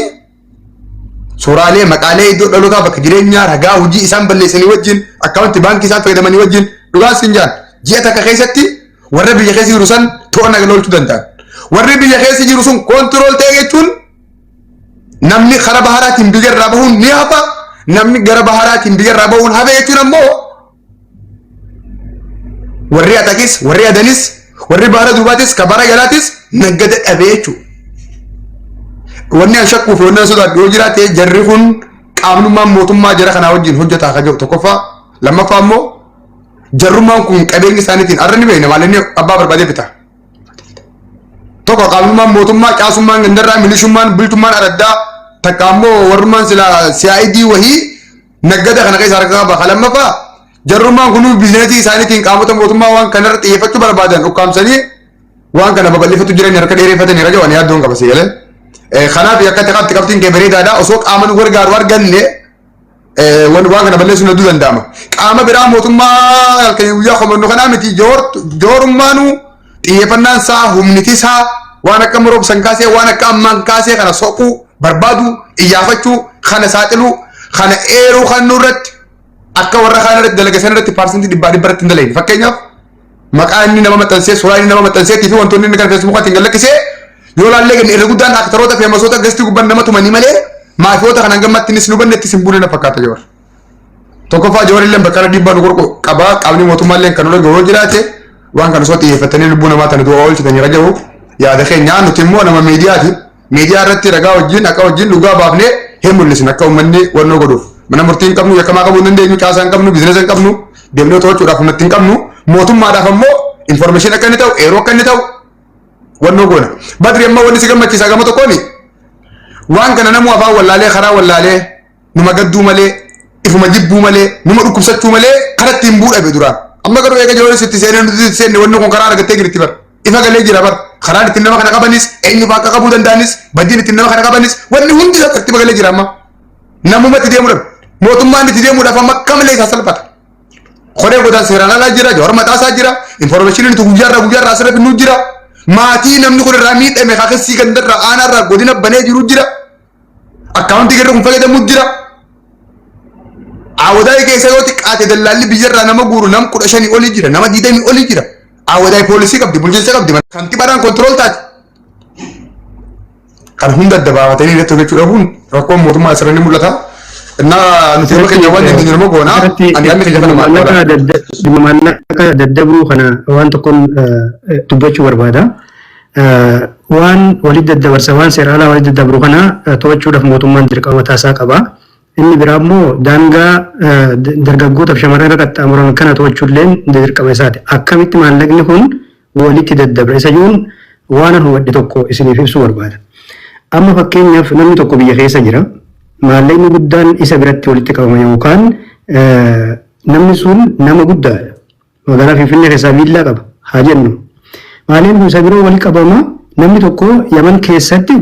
suuraalee maqaalee iddoo dhalootaa bakka jireenyaa ragaa hojii isaan balleessanii wajjin akkaawunti baankii isaan fayyadamanii wajjin dhugaa siin jaan ji'a takka keessatti warra biyya keessa jiru san to'annaa jala oolchuu danda'an. Warri biyya keessa jiru sun koontirool ta'e jechuun namni kara baharaatiin biyya irraa bahuun ni hafa namni gara baharaatiin biyya irraa bahuun hafe jechuun ammoo warri Atakis warri Adanis warri bahara duubaatis ka bara jalaatis naggada dhabee jechuudha. Wanni an shakkuu fi wanni an sodaadhu yoo jiraate jarri kun qaamnummaan mootummaa jara kanaa wajjin hojjetaa kan jiru tokkoffaa lammaffaa immoo jarrummaan kun qabeenya isaaniitiin arra ni beekna maal inni abbaa barbaadee bita. Tokko qaamnummaan mootummaa caasummaan gandarraa milishummaan bultummaan araddaa takka ammoo warrummaan silaa CID wahii naggada kana keessa harka qaba. Ka lammaffaa jarrummaan kun biizinasii isaaniitiin qaamota mootummaa waan kanarra xiyyeeffachuu barbaadan ukkaamsanii Waan kana babal'ifatu jiran harka dheereffatanii raja waan yaaddoon qaba si galee. Kanaaf akka itti qabxi qabxiin kee bareedaadha. Osoo qaama nu gargaaru arganne waan kana balleessuun hedduu danda'ama. Qaama biraa mootummaa halkan guyyaa komannu kanaa miti, joorummaanuu xiyyeeffannaan isaa, humniti isaa waan akka roobsan kaasee, waan akka ammaan kaasee kana soquu barbaadu, iyyaafachuu kana, saaxiluu kana, eeruu kan nurratti akka warra kaan irratti dalaga san irratti 100% irratti hin dalagne. Fakkeenyaaf, maqaa inni nama maxxansee, suuraa inni nama maxxanseetii fi wantoonni inni kan Feesbuukaatiin gad lakkisee yoo laallee ganne, irra guddaan aktaroota famousoota gastii gubbaan nama tumanii malee maafiyoota kanaan gammatti innis nu banne ittis hin buune na fakkaata. Jawar. Tokkoffaa, Jawar illee bakka dhiibbaa nu qorqu qabaa, qaamni mootummaa illee kan nurra gahoo jiraate waan kana osoo xiyyeeffatanii lubbuu namaa tana du'a oolchitanii raja'u yaada keenya. Nuti immoo nama miidiyaati. Miidiyaa irratti ragaa wajjin, akka wajjin, dhugaa baafnee hin mul'isin akka uummanni wannoo godhuuf. Mana murtii hin qabnu, yakkamaa qabuu hin dandeenyu, caasaa hin qabnu, businessa hin qabnu, deemnee to'achuudhaaf humna hin qabnu. Mootummaadhaaf ammoo information akka inni ta'u, eeroo akka inni ta'u wannoo goona. Badri, amma wanni si gammachiisa gama tokkooni, waan kana namuu afaan wallaalee, karaa wallaalee, numa gadduu malee, ifuma jibbuu malee, numa dhukkubsachuu malee karatti hin buudhabe duraan. Amma garuu eega jiru sitti seenee, nuti sitti seenne, wanni kun karaa argattee jirti bar. Ifa galee jira bar. Karaan ittiin nama kana qabanis, eenyu akka qabuu danda'anis, badiin ittiin nama kana qabanis, wanni hundi isaa tartiiba galee jira amma. Namumatti deemuudhaaf, mootummaan itti deemuudhaaf amma akkamilee isaa salphata. Koree godaan seeraan alaa jira, Jawar mataasaa jira, informationiin nuti guyyaarraa guyyaarraa asirra finnuu jira. Maatii namni kun irraa miidhame kakessii gandarraa, aanaarraa, godina banee jiru jira. Akkaawuntii garri kun fayyadamu jira. Awwadaayii keessa yoo xiqqaate dallaalli biyyarraa nama guuru nam 15 olii jira, nama 20 olii jira. Awwadaayii poolisii qabdi, bulchiinsa qabdi, kantibaadhaan control taati. Kan hunda adda baafatanii irratti hojjechuu dhabuun rakkoon mootummaa asirra ni mul'ata. Innaa nuti yeroo keenya waan dandeenyu nama goona. Ani yaadni kiyya kana maal Dhimma maallaqa daddabruu kana waan tokkoon dubbachuu barbaada. Waan walitti daddabarsa, waan seera alaa walitti daddabru kana to'achuudhaaf mootummaan dirqama mataasaa qaba. Inni biraa immoo daangaa dargaggootaaf shamarran irra qaxxaamuran kana to'achuulleen dirqama isaati. Akkamitti maallaqni kun walitti daddabra isa jiruun waan an hubadhe tokko isiniif ibsuu barbaada. Amma fakkeenyaaf, namni tokko biyya keessa jira. Maallaqni guddaan isa biratti walitti qabama yookaan namni sun nama guddaadha. Magaalaa Finfinnee keessaa viillaa qaba haa jennu. Maallaqni kun isa biroo walitti qabama, namni tokko Yaman keessatti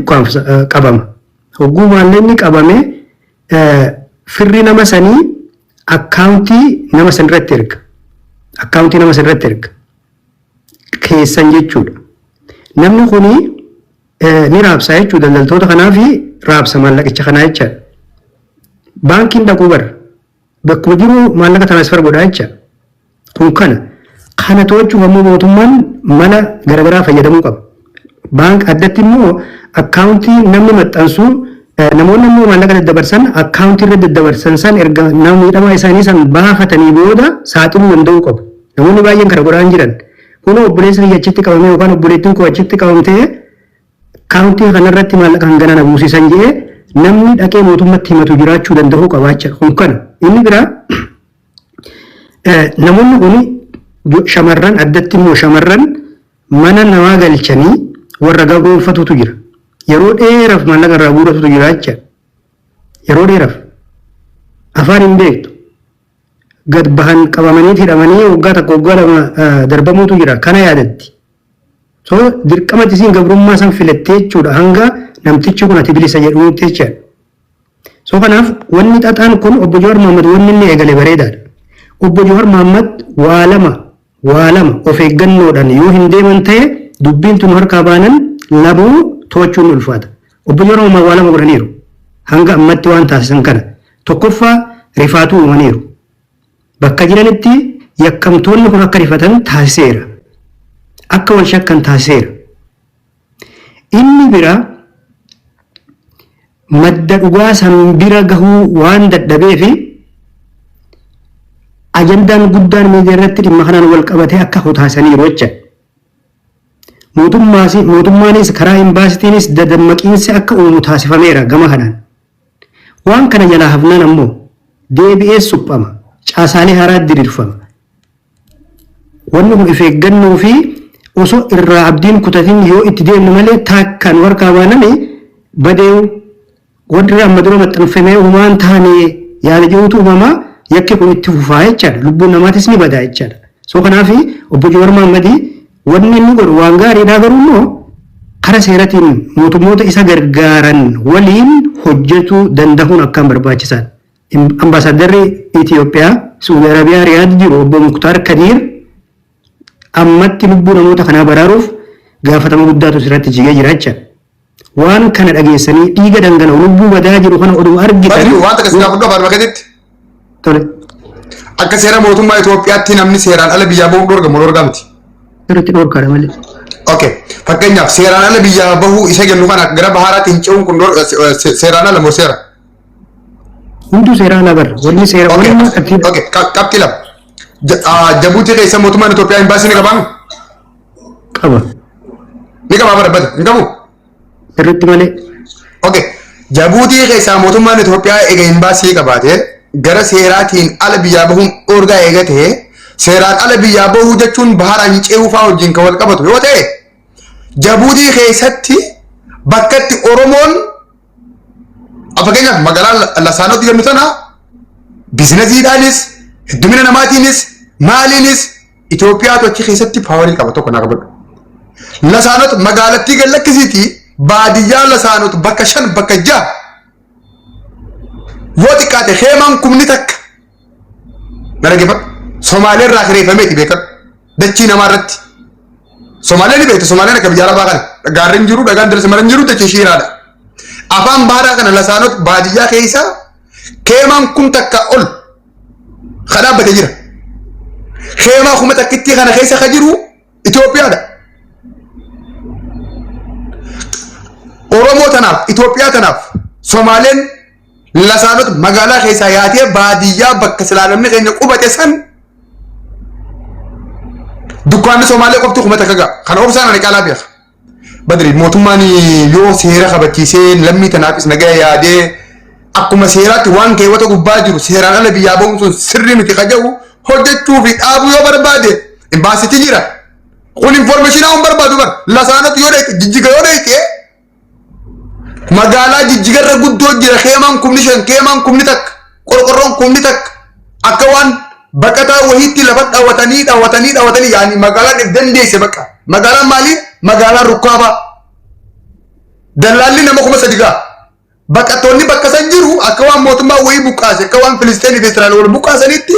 qabama. Hogguu maallaqni qabame, firri nama sanii akkaawuntii nama sanirratti erga. Akkaawuntii nama sanirratti erga. Keessan jechuudha. Namni kuni ni raabsaa jechuudha, daldaltoota kanaa fi raabsa maallaqicha kanaa jechaadha. Baankiin dhaquu bara. Bakkuma jiru maallaqa transfer godhaa jecha. Kun kana. Kana to'achuuf ammoo mootummaan mala garaagaraa fayyadamuu qaba. Baank addatti immoo akkaawuntii namni maxxansu, namoonni immoo maallaqa daddabarsan, akkaawuntii irra daddabarsan san erga nama miidhamaa isaanii san baafatanii booda saaxiluu danda'uu qabu. Namoonni baay'een kana godhaa hin jiran. Kunoo obboleessa kiyya achitti qabamee yookaan obboleettiin koo achitti qabamtee akkaawuntii kanarratti maallaqa hangana na buusisan jedhee namni dhaqee mootummatti himatu jiraachuu danda'uu qabaacha. Kun kana. Inni biraa, namoonni kun shamarran, addatti immoo shamarran mana namaa galchanii warra gabroonfatutu jira. Yeroo dheeraaf maallaqa irraa guuratutu jira jecha. Yeroo dheeraaf. Afaan hin beektu. Gad bahan qabamanii hidhamanii waggaa 1, waggaa 2 darbamuutu jira. Kana yaadatti. So dirqama isiin gabrummaa san filattee jechuudha, hanga namtichi kun ati bilisa jedhuutti jechaadha. So kanaaf wanni xaxaan kun, obbo Jawaar Mohaammed wanni inni eegale bareedaadha. Obbo Jawaar Mohaammed waa lama of eeggannoodhaan yoo hin deeman ta'e, dubbiin tun harkaa baanan lamuu to'achuun ni ulfaata. Obbo Jawaar Mohaammed waa lama godhaniiru. Hanga ammatti waan taasisan kana. Tokkoffaa, rifaatuu uumaniiru. Bakka jiranitti yakkamtoonni kun akka rifatan taasiseera. Akka wal shakkan taasiseera. Inni biraa, madda dhugaa san bira gahuu waan dadhabeefi ajandaan guddaan miidiyaa irratti dhimma kanaan wal qabatee akka taasisaniiru jecha. Mootummaanis karaa imbaasitiinis dadammaqiinsi akka uumu taasifameera gama kanaan. Waan kana jalaa hafnaan ammoo deebi'ee suphama. Caasaalee haaraa diriirfama. Wanni kun if eeggannoo fi osoo irraa abdiin kutatin yoo itti deemnu malee, taakkaan warqaa baaname badeewu warri amma dura maxxanfamee uumaan taane yaada jirutu uumamaa, yakki kun itti fufaa jechaadha. Lubbuun namaatis ni badaa jechaadha. So kanaaf obbo Jawaar Mohaammed Wanni inni godhu waan gaariidha, garuu immoo kara seeratiin mootummoota isa gargaaran waliin hojjetuu danda'uun akkaan barbaachisaadha. Ambaasaaddarri Itoophiyaa Suudi Arabiyaa Riyaad jiru obbo Muktaar Kadiir ammatti lubbuu namoota kanaa baraaruuf gaafatama guddaatu sirratti jigee jira jecha. Waan kana dhageessanii dhiiga dhangala'u, lubbuu badaa jiru kana oduma argitan. Badri, waan takka si gaafadhu afaan makeetitti. Tole. Akka seera mootummaa Itoophiyaatti namni seeraan ala biyyaa bahuun dhorkamu dhorkaa miti? Sirriitti dhorkaadha malee. Okay. Fakkeenyaaf, seeraan ala biyyaa bahuu isa jennu kana gara bahaaraatti hin ce'uun kun seeraan ala moo seera? Hunduu seera alaa barra. Wanni seera wanni tartiiba. Okay. Qabxii lama. Jabuutii keessa mootummaan Itoophiyaa imbaasii ni qabaami? Qaba. Ni qabaa bara bada hin qabu? Sirriitti malee. Okay. Jabuutii keessaa mootummaan Itoophiyaa eega imbaasii qabaate, gara seeraatiin ala biyyaa bahuun dhorgaa eega ta'e, seeraan ala biyyaa bahuu jechuun baharaan ce'uu fa'aa wajjin kan wal qabatu yoo ta'e, Jabuutii keessatti bakkatti Oromoon, fakkeenyaaf magaalaa Lasaanootti jennu tana, biizinasiidhaanis, heddumina namaatiinis, maaliinis Itoophiyaatu achi keessatti paawarii qaba, tokko naa qabadhu. Lasaanot magaalattii gad lakkisiitii baadiyyaa Lasaanot bakka shan, bakka jaha yoo xiqqaate heemaan 1,000 na dhaggeeffadhu. Somaalee irraa kireeffameeti beekadhu. Dachii namaa irratti. Somaalee ni beektu. Somaaleen akka biyya Arabaa kana. Gaarreen jiru, dhagaan dirree maran jiru, dachee shiiraadha. Afaan baaraa kana Lasaanot baadiyyaa keessa keemaan 1,000 ol ka dhaabbate jira. Keemaa 1000 kana keessa ka jiru Itoophiyaadha. Oromoo tanaaf, Itoophiyaa tanaaf Somaaleen Lasaanot magaalaa keessaa yaatee baadiyyaa bakka silaa namni keenya qubate san dukkaanni Somaalee qofti 1000 ga'a. Kana obsaan ani caalaa beeka. Badri, mootummaan yoo seera kabachiisee, lammii tanaafis nagaya yaadee, akkuma seeraatti waan keewwata gubbaa jiru seeraan ala biyyaa bahuun sun sirrii miti ka jedhu hojjechuu fi dhaabuu yoo barbaade, imbaasichi jira. Kun information hin barbaadu bar. Lasaanatti yoo dhayxe, Jijjiga yoo dhayxe, magaalaa Jijjigarra guddoo jira keemaan 5,000, keemaan 1,000, qorqorroon 1,000 akka waan baqataa wahiitti lafa dhawatanii dhawatanii dhawatanii yaani magaalaan if dandeesse bakka. Magaalaan maali? Magaalaan rukkaabaa. Dallaalli nama 3,000 ga'a. Baqattoonni bakka san jiru akka waan mootummaa wayii buqqaase, akka waan Filisxeenii fi Israa'el wal buqqaasanitti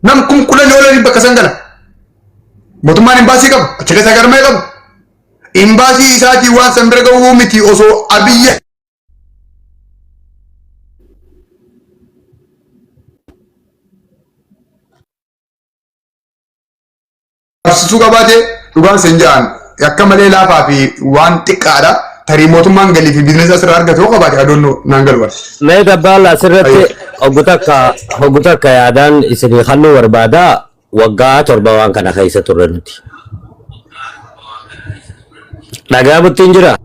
nam 10,000 oolanii bakka san gala. Mootummaan imbaasii qabu, achi keessa garmee qabu. Imbaasii isaatii waan san bira gahuu miti osoo Abiyyi qabsiisuu qabaate, dhugaan sin ja'an akka malee laafaa fi waan xiqqaadha. Tarii mootummaan galii fi biizinasii asirraa argatu yoo qabaate adoonnoo naan galu bara. Mee dabbaala asirratti obbo takka yaadaan isinii kennuu barbaada. Waggaa 7 waan kana keessa turre nuti. Dhagaa buttiin jira.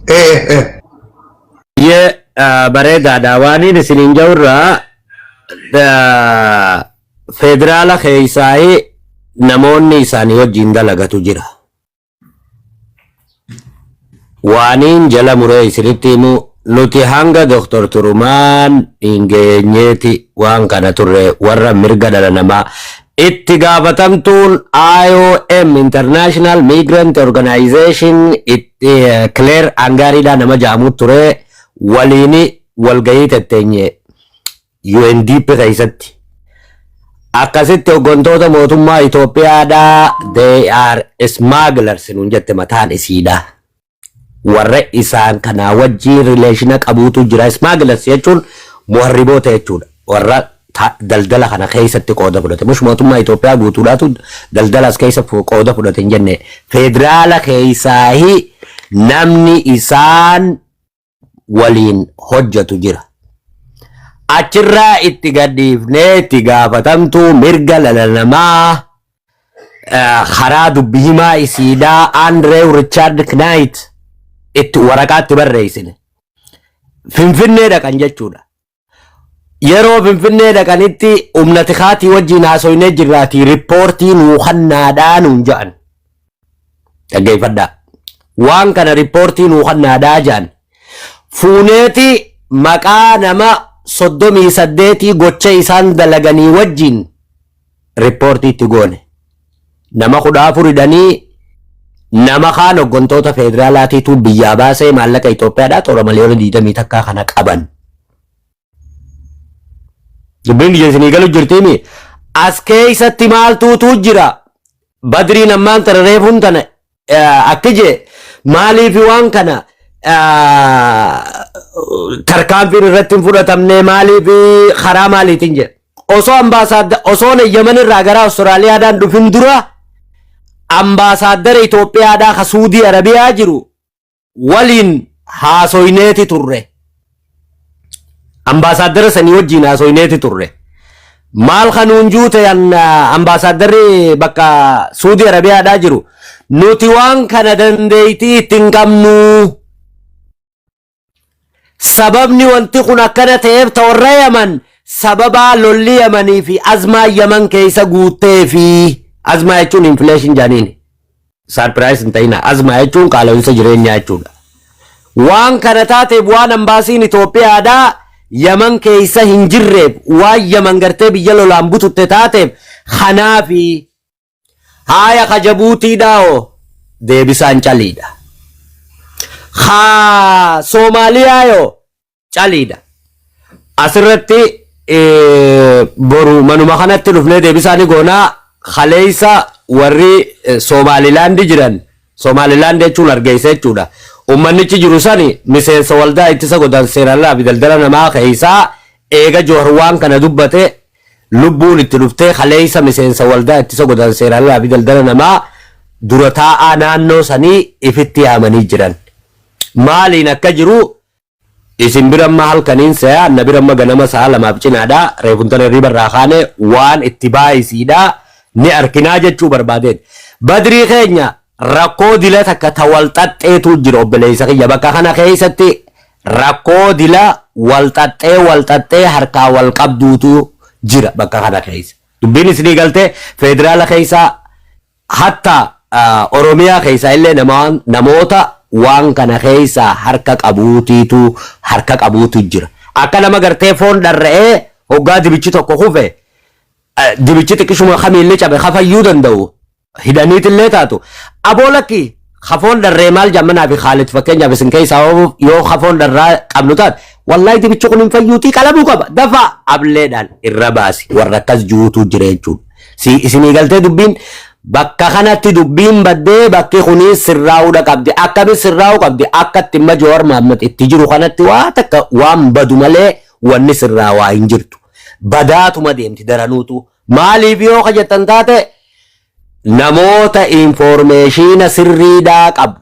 Ee ee. Biyyee bareedaadha. Waaniin isiniin ja'urraa federaala keessaa namoonni isaanii wajjin dalagatu jira. Waaniin jala muree isinitti himu, nuti hanga Dr. Turumaan hin geenyeeti waan kana turre. Warra mirga dhala namaa itti gaafatamtuun IOM, International Migrant Organization, itti Claire Angaariidhaa nama jedhamu ture waliin walgahii tetteenye UNDP keessatti. Akkasitti hooggantoota mootummaa Itoophiyaadhaa "They are smugglers" nuun jette mataan isiidha. Warra isaan kanaa wajjin relation qabuutu jira. Smugglers jechuun muharriboota jechuudha. Warra daldala kana keessatti qooda fudhate. Mush mootummaa Itoophiyaa guutuudhaatu daldala as keessa qooda fudhate hin jenne. Federaala keessaahi namni isaan waliin hojjetu jira. Achirraa itti gadhiifnee itti gaafatamtuu mirga dhala namaa karaa dubbi himaa isiidhaa Andrew Richard Knight itti waraqaatti barreessine. Finfinnee dhaqan jechuudha. Yeroo Finfinnee dhaqanitti humna tikaatii wajjin haasoynee jirraatii riippoortii nuu kannaadhaa nuun jedhan. Dhaggeeffadhaa. Waan kana riippoortii nuu kannaadhaa jedhan. Fuuneeti maqaa nama 38 gocha isaan dalaganii wajjin riippoortii itti goone. Nama 14 hidhanii, nama kaan hooggantoota federaalaatiitu biyyaa baasee maallaqa Itoophiyaadhaa toora miliyoona 21 kana qaban. Dubbiin biyya isinii galu jirtiimi. As keessatti maaltuutu jira? Badriin ammaan tana reefuun tana akki jee, maaliif waan kana tarkaanfiin irratti hin fudhatamne, maaliif, karaa maaliitiin jedhe. Osoo ambaasaadda osoo Yaman irraa gara Awustiraaliyaadhaan dhufin dura ambaasaaddara Itoophiyaadhaa ka Suudii Arabiyaa jiru waliin haasoyneeti turre. Ambaasaaddara sanii wajjin haasoyneeti turre. Maal kanuun juute ambaasaadarri bakka Suudii Arabiyaadhaa jiru, nuti waan kana dandeeytii ittiin qabnu. Sababni wanti kun akkana ta'eef ta warra Yaman sababaa lolli Yamanii fi azmaa Yaman keessa guuttee fi azmaa jechuun inflation jaaniin. Surprise hin ta'ina, azmaa jechuun qaala'insa jireenyaa jechuudha. Waan kana taateef, waan ambaasiin Itoophiyaadhaa Yaman keessa hin jirreef, waan Yaman gartee biyya lolaan bututte taateef kanaafi. Haaya, ka Jabuutiidhaa deebisaan caliidha. Haa, Soomaaliyaa yoo caliidha. Asirratti boru manuma kanatti dhufnee deebisaa ni goonaa. Kaleessa warri Somaalilaandi jiran, Somaalilaand jechuun Hargeysa jechuudha. Uummannichi jiru sani miseensa waldaa ittisa godaansa seeraan alaa fi daldala namaa keessaa eega Jawar waan kana dubbate lubbuun itti dhuftee kaleessa miseensa waldaa ittisa godaansa seeraan alaa fi daldala namaa dura taa'aa naannoo sanii ifitti yaamanii jiran. Maaliin akka jiru isin bira amma halkaniin se'a, na bira amma ganama sa'a 2f cinaadha. Reefuntana hirriba irraa kaane waan itti baay'isiidha ni arkinaa jechuu barbaadeen. Badrii keenya, rakkoo dila takka ta wal xaxxeetu jira, obboleessa kiyya. Bakka kana keessatti rakkoo dila wal xaxxee, wal xaxxee harkaa wal qabduutu jira bakka kana keessa. Dubbiin isinii galtee? Federaala keessaa, hatta Oromiyaa keessaa illee namoota waan kana keessaa harka qabuutiitu, harka qabuutu jira. Akka nama gartee foon dharra'ee hoggaa dibichi tokko kufe, dibichi xiqqishuma kamiillee cabe kafayyuu danda'u hidhaniitillee taatu. Aboo lakki, kafoon dharree maal jammanaa fi Khaalid, fakkeenyaaf isin keessaa yoo kafoon dharraa qabnu taate, wallahi dibichi kun hin fayyuutii, qalamuu qaba, dafa ableedhaan irra baasi, warra akkas juutuu jira jechuudha. Si isinii galtee? Dubbiin bakka kanatti dubbiin baddee, bakki kuni sirraa'uudha qabdi. Akkami sirraa'uu qabdi? Akka itti imma Jawaar Mohaammed itti jiru kanatti waa takka waan badu malee wanni sirraawaa hin jirtu. Badaatuma deemti daranuutu. Maaliif yoo ka jettan taate, namoota information sirriidhaa qabu.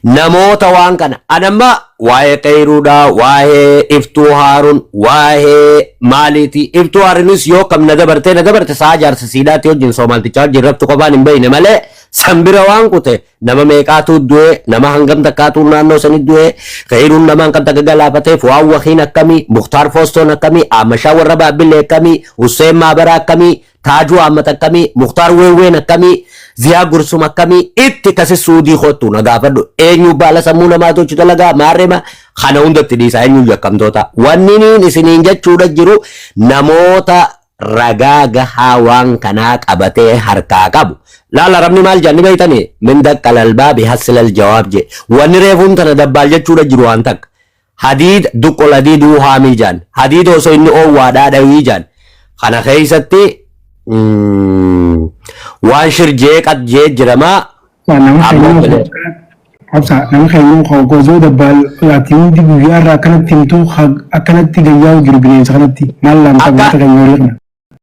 Namoota waan kana anamma waa'ee qeeruudhaa, waa'ee Iftuu Haaruun, waa'ee maaliiti, Iftuu Haaruunis yoo kam na dabarte, na dabarte sa'a jaarsa siidhaatti wajjin Soomaaltichaa wajjin raftu qofaan hin beeyne malee sanbira waan kute nama meeqaatu du'e, nama hangam takkaatu naannoo sanii du'e, qeeruun nama hangam takka galaafatee, Fu'aan Wakiin akkamii, Muktaar Foostoon akkamii, Amashaa warra Baabbilee akkamii, Husseen Maabaraa akkamii, Taajuu Ahmad akkamii, Muktaar Weewween akkamii, Ziyaa Gursum akkamii, itti kasi suudii kottu na gaafadhu. Eenyu baala sammuu namaa tolchu dalagaa maarreema kana hundatti dhiisa, eenyu yakkamtoota. Wanni niin isiniin jechuudha jiru, namoota ragaa gahaa waan kanaa qabatee harkaa qabu. Laala, rabni maal jedhan ni beektanii? من دق الباب حصل الجواب je. Wanni reefuun tana dabbaal jechuudha jiru waan takka. حديد دق الحديد حامي jaan. Hadiida osoo inni oowwaadhaa dhawii jaan. Kana keessatti waan shirjee qad jee jiramaa. Nama Amma keenya obbolee. Obsa, nama keenya gozoo dabbaal ati hundi guyyaa irraa akkanatti himtuu, akkanatti gayyaa'u jiru bineensa kanatti maal laamta? Akka Uummata keenya horii kana.